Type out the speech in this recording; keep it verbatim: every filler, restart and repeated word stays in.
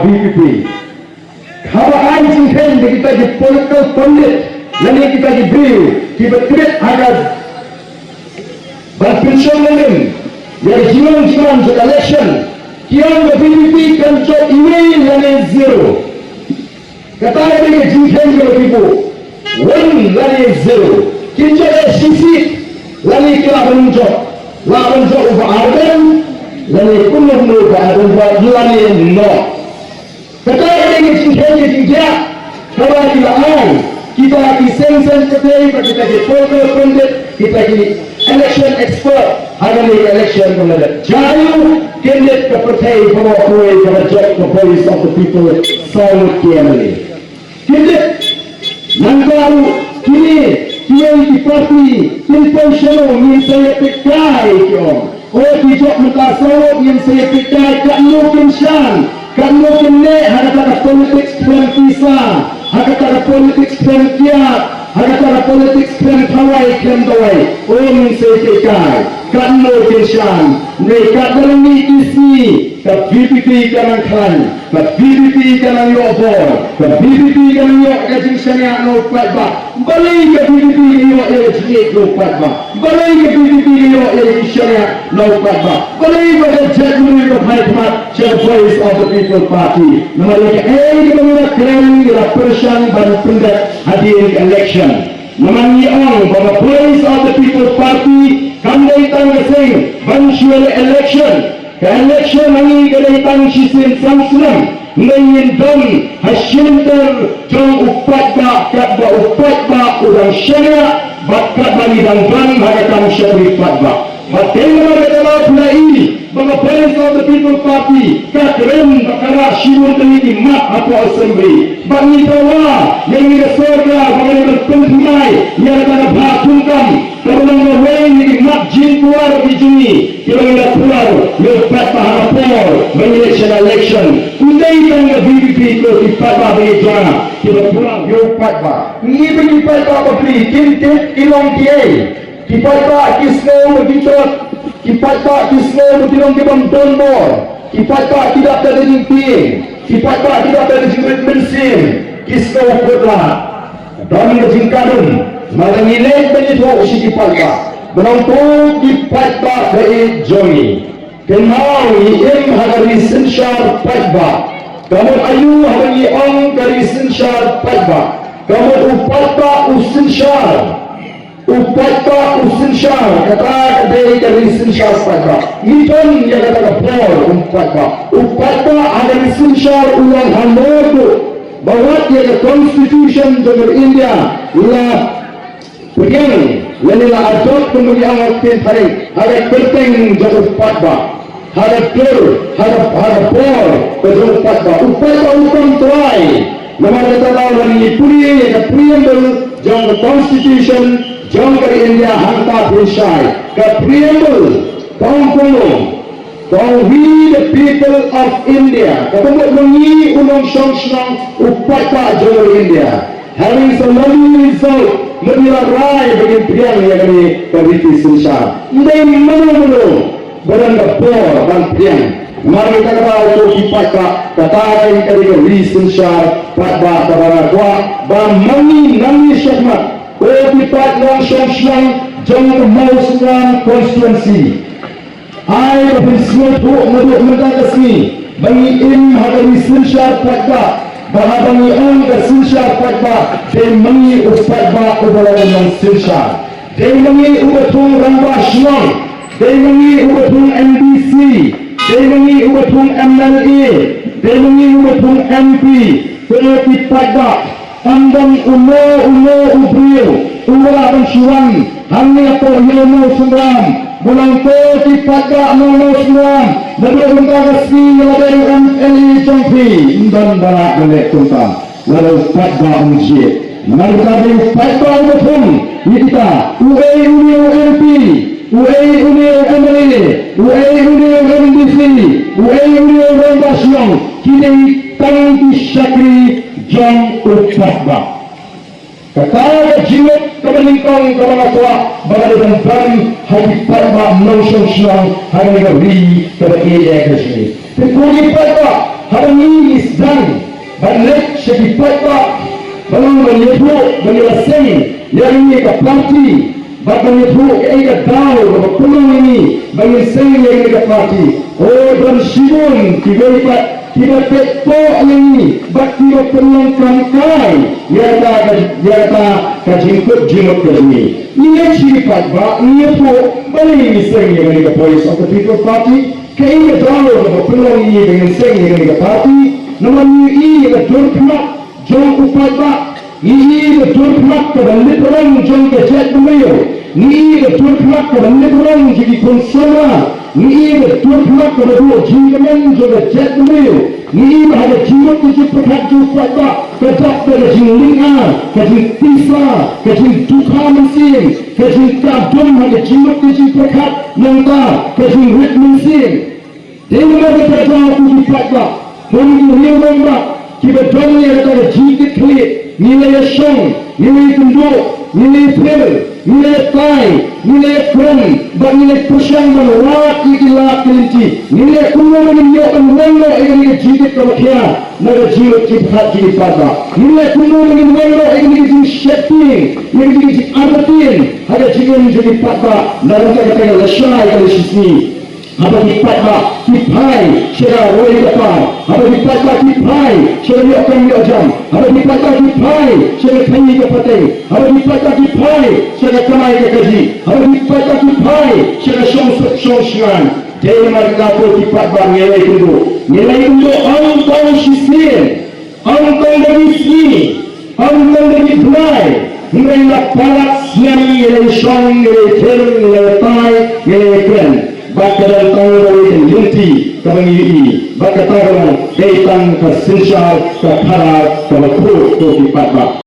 VPP. Haba ai jingkheiñ da kita ki political pundit lane kita ki briew kiba klet ha ka ban pynshong lem ïa ka jinglong jingman jong ka election, ki ong ka VPP kan jop iwei lane zero. Kata ka dei ka jingkheiñ kaba ki buh, one lane zero. Kin jop ïa shi seat lane ki lah ban jop, lah ban jop uba Ardent lane kumno kumno uba Ardent lane noh. Kata ka dei ka jingkheiñ ka jingkhiah kaba ki la ai kita ki seng saiñ pyrthei bad kita ki political pundit, kita ki election expert ha kane ka election kaba la dep. Jia aïu kin dep ka pyrthei baroh kawei kaba jop ka Voice of the People saw ngut ki MLA? Kin dep? Nangta ruh kine kiwei ki party kin poi shano, ngin sa ïa peit kai, ki ong. O, ki jop mynta saw ngut, ngin sa ïa peit kai katno kin shan, katno kin neh ha kata ka politics khlem pisa, ha kata ka politics khlem kiad, ha kata ka politics khlem thawai khlem dawai. O, ngin sa ïa peit kai katno kin shan. Hynrei katba la mih ki sngi, ka VPP ka nang khlaiñ, ka VPP ka nang ïoh bor, ka VPP ka nang ïoh ka jingshaniah na u paidbah. Balei ka VPP ka ïoh ïa ka jingïeit na u paidbah? Balei ka VPP ka ïoh ïa ka jingshaniah na u paidbah? Balei ba ka jaitbynriew ka phai khmat sha ka Voice of the People Party? Namar ïa kaei kaba ngi la kren, ngi la pyrshang ban pyndep hadien ka election. Namar ngi ong ba ka Voice of the People Party kam dei tang ka seng ban shu ïaleh election. Ka election ha ngi ka dei tang shisien san snem, hynrei ngin don ha shilynter jong u paidbah katba u paidbah u dang shaniah bad katba ngi dang don ha ka kam shakri paidbah. Bad dei namar kata ba phi la i ba ka Voice of the People Party ka kren ba ka rah shibun tylli ki mat hapoh Assembly. Bad ngi dawa ïa ngi ka sorkar ba ka dei ban pynthymmai ïa kata ka bha thungkam. Kaba long kawei na ki mat jingkular ki jong ngi kiba ngi la kular ïa u paidbah ha ka por ba ngi leit sha ka election. Ym dei tang ka VPP ko ki paidbah ba ngi jia kiba kular ïa u paidbah. Ngi ba ngi paidbah ba phi, kin tip ki long kiei? Ki paidbah ki sngew ba ki dot, ki paidbah ki sngew ba ki long ki bym don bor, ki paidbah ki dap da ka jingtieng, ki paidbah ki dap da ka jingrit mynsiem, ki sngew kut lad. Don ka jingkadum, ma la ngi leit ban ïathuh sha ki paidbah ba nangto ki paidbah ba ïeit jong ngi. Kynmaw ngi im ha ka ri synshar paidbah. Ka mut aïu haba ngi ong ka ri synshar paidbah? Ka mut u paidbah u synshar. U paidbah u synshar, kata ka dei ka ri synshar paidbah. Ngi don ïa kata ka bor u paidbah. U paidbah ha ka ri synshar u long halor ruh ba wat ïa ka Constitution jong ka India la pdiang lane la adopt kumba ngi ong ha ka ktien phareng, ha ka kyrteng jong u paidbah. Ha ka dur, ha ka, ha ka bor ka jong u paidbah. U paidbah u kam trai. Namar kata lada ngi pule ïa ka preamble jong ka Constitution jong ka India, hangta phin shai. Ka preamble ka ong kumno? Ka ong, "We the people of India." Kaba mut ma ngi u nongshong shnong, u paidbah jong ka India, having solemnly resolved, mynta ngi la rai ba ngin pdiang ïa kane ka riti synshar. Ym dei mano mano ba don ka bor ban pdiang. Namar kata ka daw, ko ki paidbah, kata ka dei ka ri synshar paidbah kaba nga kwah ba ma ngi nangne shakhmat, ko ki paid nongshong shnong jong ka Mawsynram constituency, ai ba phin sngewthuh naduh mynta ka sngi ba ngi im ha ka ri synshar paidbah. Ba haba ngi ong ka synshar paidbah, dei ma ngi u paidbah uba long u nongsynshar. Dei ma ngi uba thung rangbah shnong. Dei ma ngi uba thung MDC. Dei ma ngi uba thung MLA. Dei ma ngi uba thung MP. Ko ki paidbah, ym don uno uno u briew uba lah ban shu wan hangne hapoh Ïew Mawsynram ba ong, "Ko ki paidbah nong Mawsynram, naduh mynta ka sngi nga la dei u MLA jong phi." Ym don ba lah ban leh kumta. Lada u paidbah um jied, namar kata dei u paidbah uba thung ïa kita. Uei une u MP, uei une u MLA, uei une u MDC, uei une u rangbah shnong, ki dei tang ki shakri jong u paidbah. Kata ka jingmut kaba nyngkong kaba nga kwah ba ka dei ban don ha ki paidbah nongshong shnong ha kane ka ri kaba ïeit ka jong ngi. Te ko ki paidbah, ha Ngi sdang ban leit sha ki paidbah, ba long ban ïathuh, ban ïa seng ïa kane ka party, bad ban ïathuh kaei ka daw kaba pynlong ïa ngi ba ngin seng ïa kane ka party. O, don shibun kiwei pat kiba peit pok ïa ngi bad kiba pynlong kam kai ïa kata ka, ïa kata ka jingkut jingmut ka jong ngi. Ngi leit sha ki paidbah, ngi ïathuh balei ngi seng ïa kane ka Voice of the People Party. Kaei ka daw kaba pynlong ïa ngi ba ngin seng ïa kane ka party? Namar ngi ïohi ïa ka dur khmat jong u paidbah. Ngi ïohi ïa ka dur khmat kaba lip rong jong ka jaitbynriew. Ngi ïohi ïa ka dur khmat kaba lip rong jong ki khun samla. Ngi ïohi ïa ka dur khmat kaba duh jingkmen jong ka jaitbynriew. Ngi ïohi ba ha ka jingmut ka jingpyrkhat jong u paidbah ka dap da ka jinglynga, ka jingtisa, ka jingdukha mynsiem, ka jingkah dum ha ka jingmut ka jingpyrkhat, nangta ka jingrit mynsiem. Dei namar kata ka daw ko ki paidbah, kum ki riew rangbah kiba don ïa kata ka jingkitkhlieh, ngi la ïashong, ngi la ïakynduh, ngi la ïapher, ngi la ïatai, ngi la ïakren, bad ngi la ïapyrshang ban wad ïa ki lad ki lynti. Ngi la ïa kumno ba ngin ïoh ban wan noh ïa kane ka jingkit kaba khia na ka jingmut jingpyrkhat jong ki paidbah. Ngi la ïa kumno ba ngin wan noh ïa kane ka jingsheptieng, ïa kane ka jingartatien ha ka jingim jong ki paidbah na ka bynta kata ka lashai ka lashisngi. Haba ki paidbah ki phai sha ka roi ka par, haba ki paidbah ki phai sha ka ïoh kam ïoh jam, haba ki paidbah ki phai sha ka khaii ka pateng, haba ki paidbah ki phai sha ka kamai ka kajih, haba ki paidbah ki phai sha ka shongsuk shongshngaiñ. Te namar kata ko ki paidbah, ngi la ïakynduh, ngi la ïakynduh ym tang shisien, ym tang da ki sngi, ym tang da ki bnai, hynrei la palat snem ngi la ïashong, ngi la ïather, ngi la ïatai, ngi la ïakren. Bad ka don tang kawei ka lynti kaba ngi ïohi, bad kata ka long dei tang ka synshar, ka khadar kaba khuid ko ki paidbah.